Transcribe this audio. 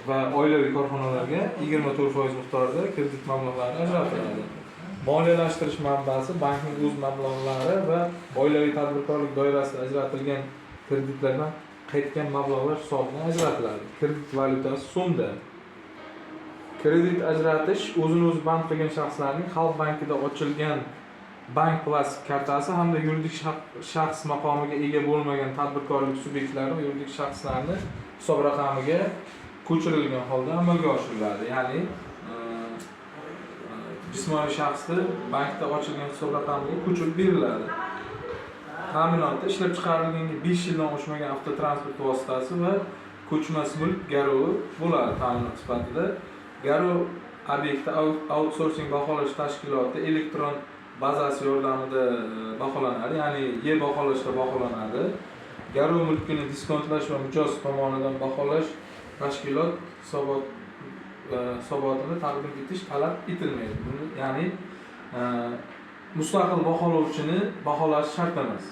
Va oilaviy korxonalarga 24% miqdorida kredit mablag'lari ajratiladi. Moliyalashtirish manbasi bankning o'z mablag'lari va oilaviy tadbirkorlik doirasida ajratilgan kreditlardan qaytgan mablag'lar hisobidan ajratiladi. Kredit valyutasi so'mda. Kredit ajratish o'zini o'zi band qilgan shaxslarning Xalq bankida ochilgan bank plastik kartasi hamda yuridik shaxs maqomiga ega bo'lmagan tadbirkorlik subyektlari va yuridik shaxslarni hisob raqamiga ko'chirilgan holda amalga oshiriladi. Ya'ni jismoniy shaxsni bankda ochilgan hisob raqamiga ko'chirib beriladi. Ta'minotda ishlab chiqarilganga 5 yildan oshmagan avtotransport vositasi va ko'chmas mulk garovi bo'ladi ta'minot sifatida. Garov obyekti outsourcing baholash tashkiloti elektron bazasi yordamida baholanadi, ya'ni e-baholashda baholanadi. Garov mulkini diskontlash va mijoz tomonidan baholash tashkilot hisobotini taqdim etish talab etilmaydi. Buni, ya'ni mustaqil baholovchini baholash shart emas.